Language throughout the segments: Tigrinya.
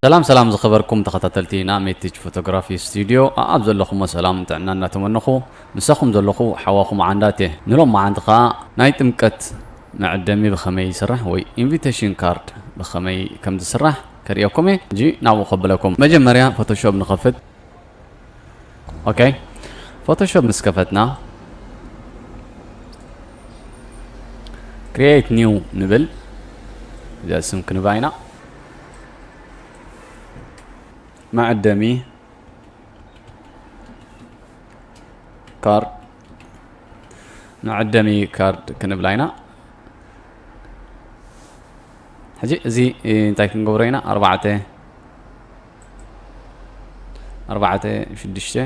ሰላም ሰላም ዝኸበርኩም ተኸታተልቲ ናይ ሜቲች ፎቶግራፊ ስቱዲዮ፣ ኣብ ዘለኹሞ ሰላም ጥዕና እናተመነኹ፣ ምሳኹም ዘለኹ ሓዋኹም ዓንዳት እየ። ንሎም መዓንቲ ኸዓ ናይ ጥምቀት መዐደሚ ብኸመይ ይስራሕ ወይ ኢንቪቴሽን ካርድ ብኸመይ ከም ዝስራሕ ከርእየኩም እየ። ሕጂ ናብኡ ከብለኩም። መጀመርያ ፎቶሾፕ ንኸፍት። ኦኬ፣ ፎቶሾፕ ምስ ከፈትና፣ ክሪኤት ኒው ንብል። እዚኣ ስም ክንባ ኢና። መዐደሚ ካርድ፣ መዐደሚ ካርድ ክንብላ ኢና። ሕጂ እዚ እንታይ ክንገብሮ ኢና? ኣርባዕተ፣ ኣርባዕተ ሽዱሽተ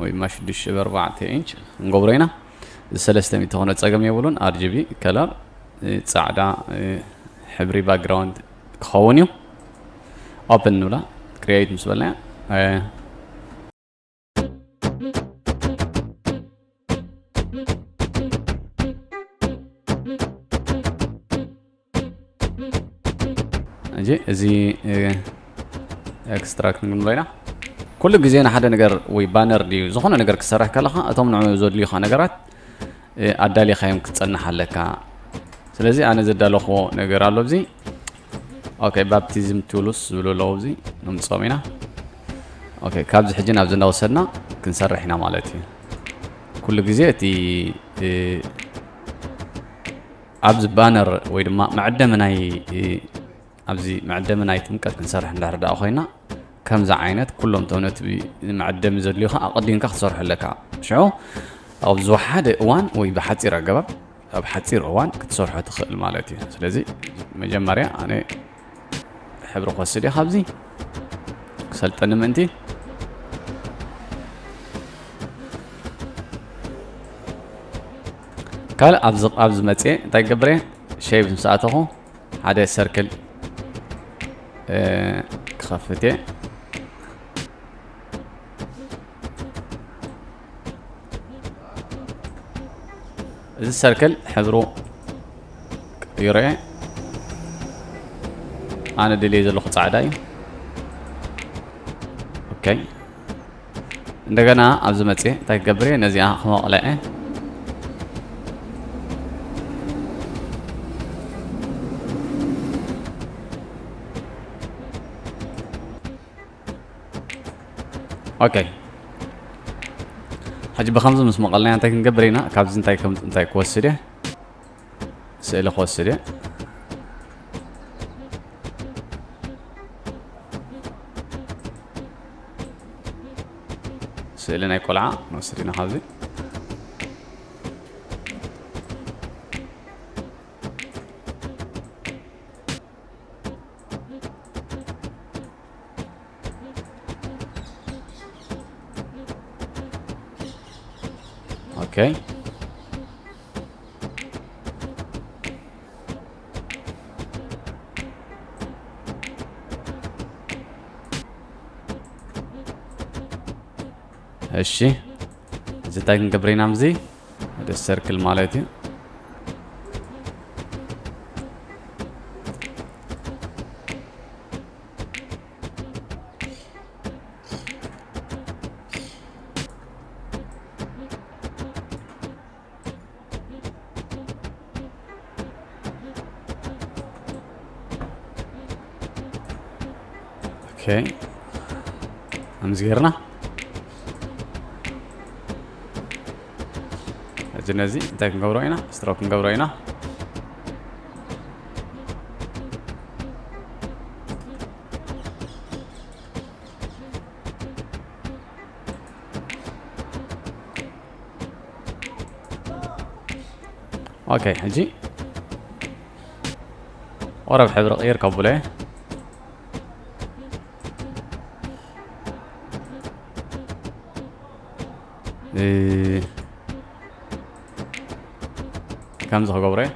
ወይ ድማ ሽዱሽተ ብኣርባዕተ ኢንች ክንገብሮ ኢና። እዚ ሰለስተ ሚእቲ ኮነ ጸገም የብሉን። ኣር ጂ ቢ ከለር፣ እ፣ ጻዕዳ፣ እ፣ ሕብሪ ባክግራውንድ ክኸውን እዩ። ኦፕን ንብላ፣ ክሪኤት ምስ በልናያ፣ እ፣ ሕጂ እዚ፣ እ፣ ኤክስትራክት ንግንበይና። ኩሉ ግዜ ንሓደ ነገር ወይ ባነር ድዩ ዝኾነ ነገር ክሰርሕ ከለኻ፣ እቶም ንዕኡ ዘድልዩኻ ነገራት፣ እ፣ ኣዳሊኻዮም ክትጸንሕ ኣለካ። ስለዚ ኣነ ዘዳለኽዎ ነገር ኣሎ ኣብዚ። ኦኬ፣ ባፕቲዝም ቱልስ ዝብሉ ኣለዉ፣ ኣብዚ ነምጽኦም ኢና። ኦኬ፣ ካብዚ ሕጂ ናብዚ እናወሰድና ክንሰርሕ ኢና ማለት እዩ። ኩሉ ግዜ እቲ፣ እ፣ ኣብዚ ባነር ወይ ድማ መዐደሚ ናይ፣ እ፣ ኣብዚ መዐደሚ ናይ ጥምቀት ክንሰርሕ እንድሕር ደኣ ኮይና፣ ከምዚ ዓይነት ኩሎም እቶም ነቲ መዐደሚ ዘድልዩኻ ኣቐዲምካ ክትሰርሖ ኣለካ። ሽዑ ኣብ ዝወሓደ እዋን ወይ ብሓጺር ኣገባብ ኣብ ሓጺር እዋን ክትሰርሖ ትኽእል ማለት እዩ። ስለዚ መጀመርያ ኣነ ሕብሪ ክወስድ እየ ካብዚ ክሰልጠኒ ምእንቲ። ካልእ ኣብዚ፣ ኣብዚ መጽየ እንታይ ክገብር እየ? ሼፕ ምስ ኣተኹ ሓደ ሰርክል፣ እ፣ ክኸፍት እየ። እዚ ሰርክል ሕብሩ ቀይሮ እየ። ኣነ ደልየ ዘለኹ ጻዕዳ እዩ። ኦኬ። እንደገና ኣብዚ መጽየ እንታይ ክገብር እየ? ነዚኣ ክመቕላ እየ። ኦኬ። ሕጂ ብኸምዚ ምስ መቐልናያ እንታይ ክንገብር ኢና? ካብዚ እንታይ ከም፣ እንታይ ክወስድ እየ? ስእሊ ክወስድ እየ። ስእሊ ናይ ቆልዓ ንወስድ ኢና ካብዚ። ኦኬ። እሺ፣ እዚ እንታይ ክንገብር ኢና? ኣብዚ ወደ ሰርክል ማለት እዩ። ኦኬ፣ ከምዚ ጌርና፣ ሕጂ ነዚ እንታይ ክንገብሮ ኢና? ስትሮክ ክንገብሮ ኢና። ኦኬ፣ ሕጂ ወረብ ሕብሪ ቅይር ከብሎ እየ። እ፣ ከምዚ ክገብሮ እየ።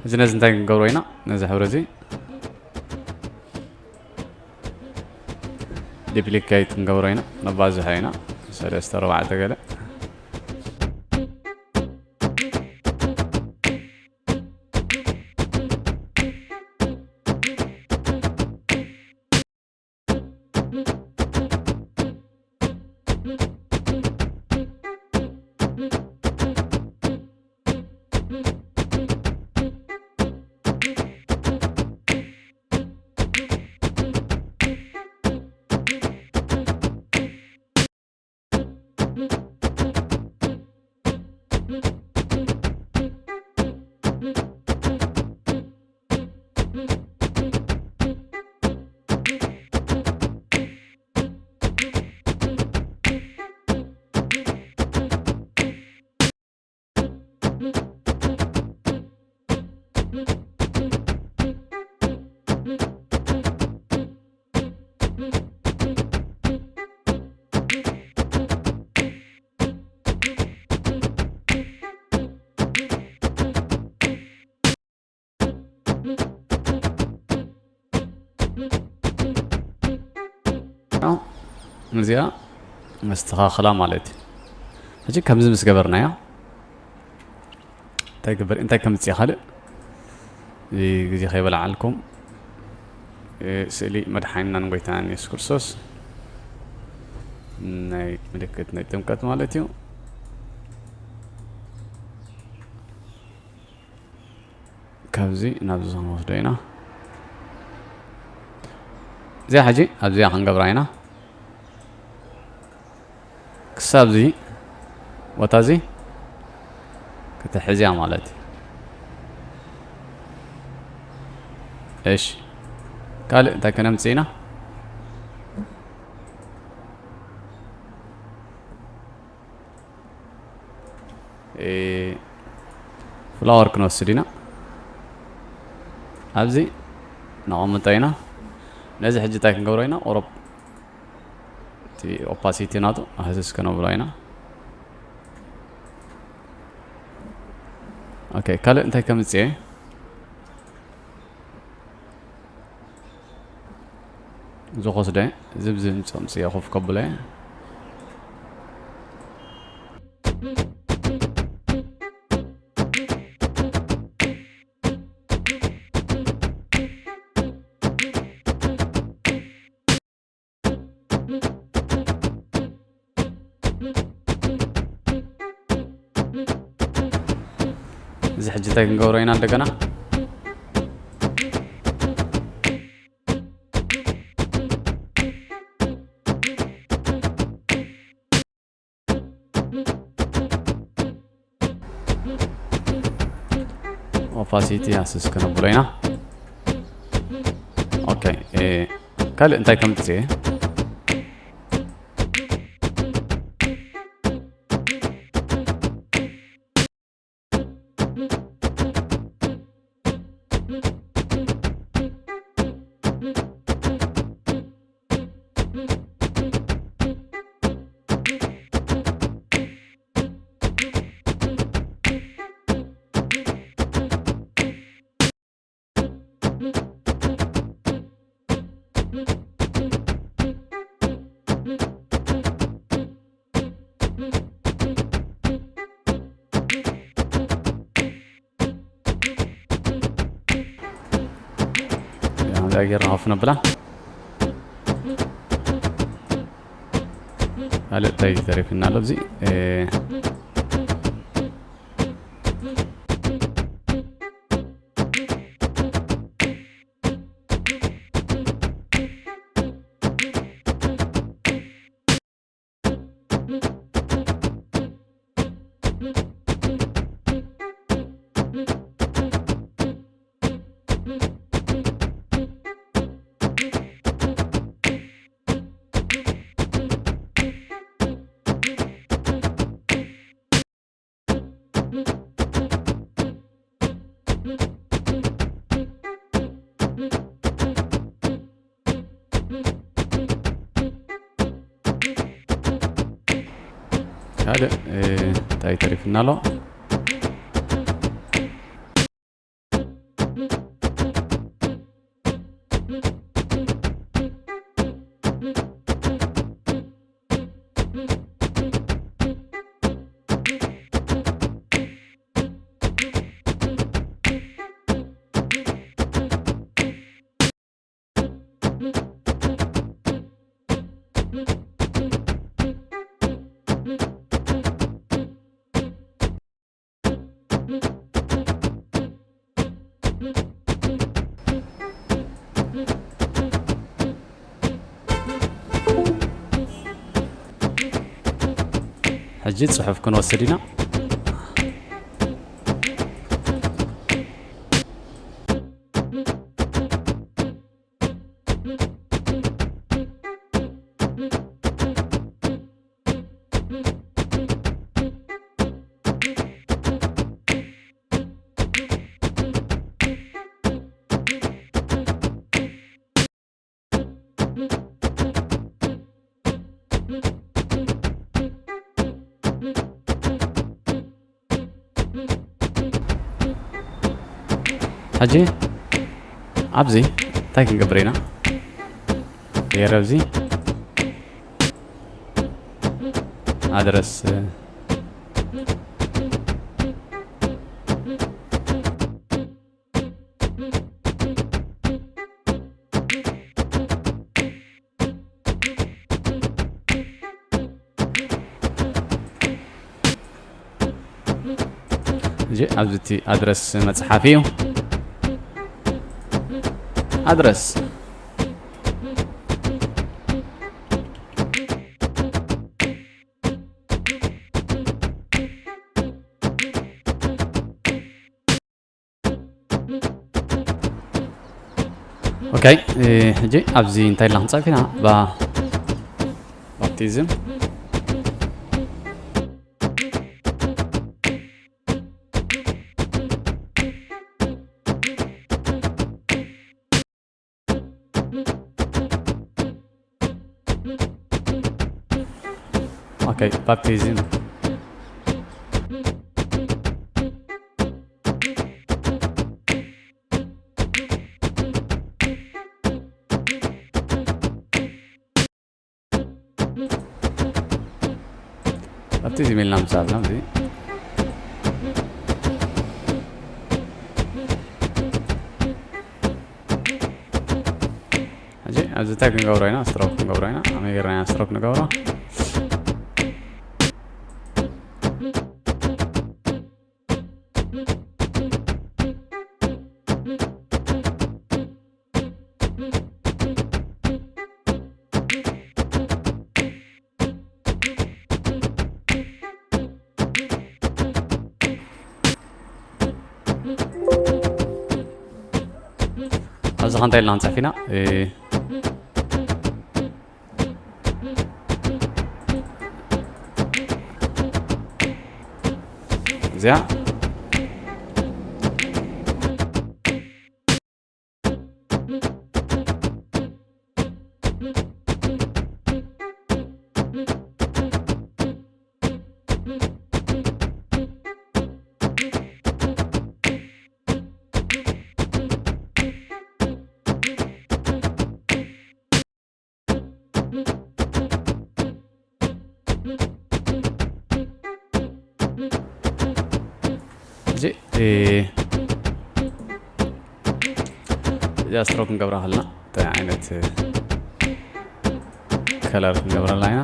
እዚ ነዚ እንታይ ክንገብሮ ኢና? ነዚ ሕብሪ እዚ ዲፕሊኬት ክንገብሮ ኢና፣ ነባዝሖ ኢና። ሰለስተ ኣርባዕተ ገለ። እዚኣ መስተኻኽላ ማለት እዩ። ሕጂ ከምዚ ምስ ገበርናዮ እንታይ ግበር እንታይ ከምጽእ ካልእ እዚ ግዜ ከይበላዓልኩም እ፣ ስእሊ መድሓኒናን ጎይታናን የሱስ ክርስቶስ ናይ ምልክት ናይ ጥምቀት ማለት እዩ። ካብዚ ናብዚ ክንወስዶ ኢና። እዚኣ ሕጂ ኣብዚኣ ክንገብራ ኢና። ክሳብ እዚ ቦታ እዚ ክትሕዝያ ማለት እዩ። እሺ፣ ካልእ እንታይ ከነምጽእ ኢና? እ፣ ፍላወር ክንወስድ ኢና። ኣብዚ ነቐምጦ ኢና። ነዚ ሕጂ እንታይ ክንገብሮ ኢና? ቁሩብ እቲ ኦፓሲቲ ናቱ ኣህስስ ከነብሎ ኢና። ኦኬ፣ ካልእ እንታይ ከምጽእ እየ? እዚ ክወስዶ እየ። እዚ ብዚ ምጽኦ ምጽኦ ኮፍ ከብሎ እየ። እዚ ሕጂ እንታይ ክንገብሮ ኢና እንደገና? ኦፓሲቲ ኣስስ ከነብሎ ኢና። ኦኬ፣ እ፣ ካልእ እንታይ ከምጽእ? ያ፣ ጌርና ኦፍ ነብላ። ካልእ እንታይ ተሪፍና ኣሎ ኣብዚ? እ፣ ካልእ፣ እ፣ እንታይ ተሪፍና ኣሎ? ሕጂ ጽሑፍ ክንወስድ ኢና። ሕጂ ኣብዚ እንታይ ክንገብር ኢና? ገይረ ኣብዚ ኣድረስ እዚ ኣብዚ እቲ ኣድረስ መጽሓፍ እዩ። ኣድረስ ኦኬ፣ እ፣ ሕጂ ኣብዚ እንታይ ኢልና ክንጽሕፍ ኢና? ባ-፣ ባፕቲዝም። ኦኬ፣ ባፕቲዝም። ኣብቲ ዚሜልና ምሳልና እዚ ሕጂ ኣብዚ እንታይ ክንገብሮ ኢና? ስትሮክ ክንገብሮ ኢና። ከመይ ጌርና ኢና ስትሮክ ንገብሮ? ኣብዚ ኸ እንታይ ኢልና ክንጽሕፍ ኢና? እ፣ እዚኣ እዚ፣ እ፣ እዚኣ ስትሮክ ክንገብራ ከለና እንታይ ዓይነት ከለር ክንገብረላ ኢና?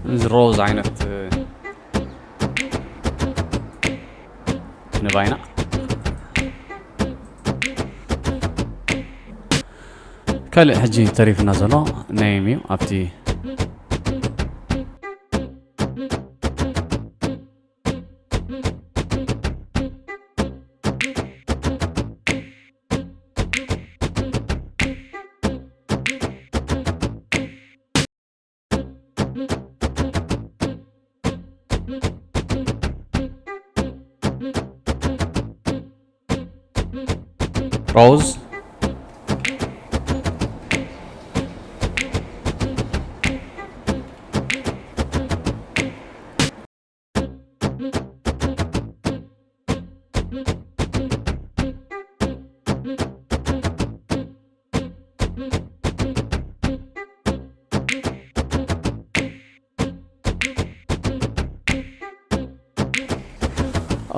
እዚ ሮዝ ዓይነት ንባይና። ካልእ ሕጂ ተሪፍና ዘሎ ኔም እዩ። ኣብቲ ሮዝ።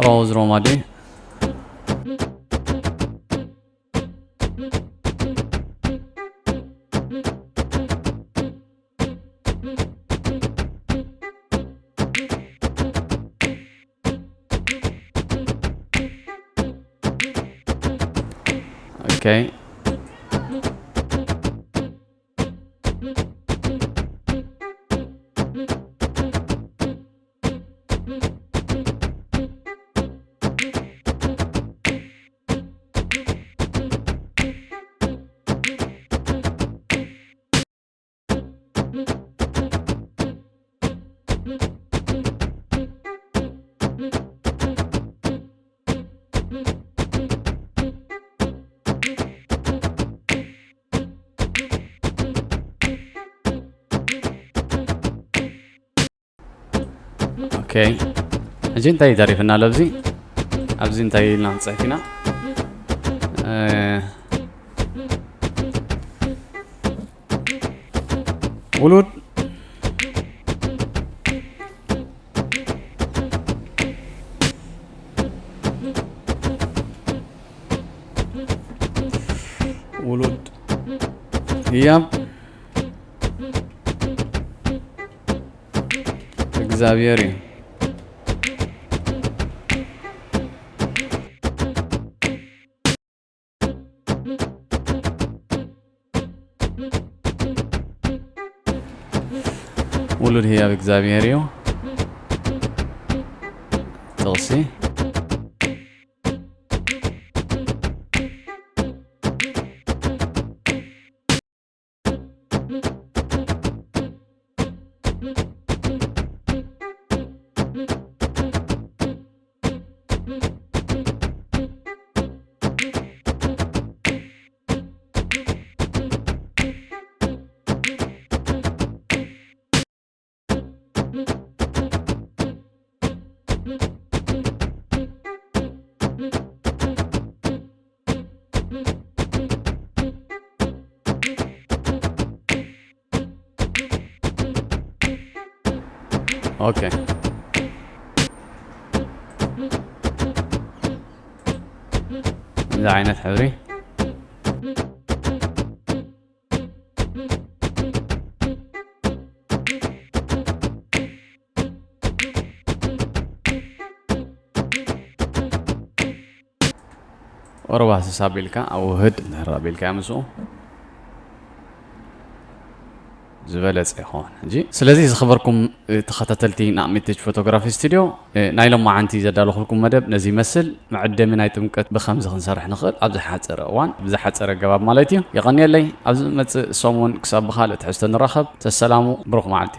ሮዝ ሮማዴ። Okay. Okay. ሕጂ እንታይ ተሪፍና ኣሎ? ኣብዚ ኣብዚ እንታይ ኢልና ክንፅሕፍ ኢና? ውሉድ ውሉድ ህያብ እግዚኣብሔር እዩ። ውሉድ ህያብ እግዚኣብሔር እዩ። ጥቕሲ። Okay. እዚ ዓይነት ሕብሪ። ኦረባስስ ኣቢልካ ኣብ ውህድ እንድሕር ኣቢልካ ምስኡ ዝበለጸ ይኸውን። ሕጂ ስለዚ ዝኸበርኩም ተኸታተልቲ ናቕሚት ቴች ፎቶግራፊ ስቱድዮ፣ ናይ ሎማዓንቲ ዘዳለኹልኩም መደብ ነዚ ይመስል። መዐደሚ ናይ ጥምቀት ብኸምዚ ክንሰርሕ ንኽእል ኣብ ዝሓጸረ እዋን ብዝሓጸረ ኣገባብ ማለት እዩ። የቐንየለይ። ኣብ ዝመጽእ ሰሙን ክሳብ ብኻልእ ትሕዝቶ ንራኸብ። ተሰላሙ። ብሩኽ መዓልቲ።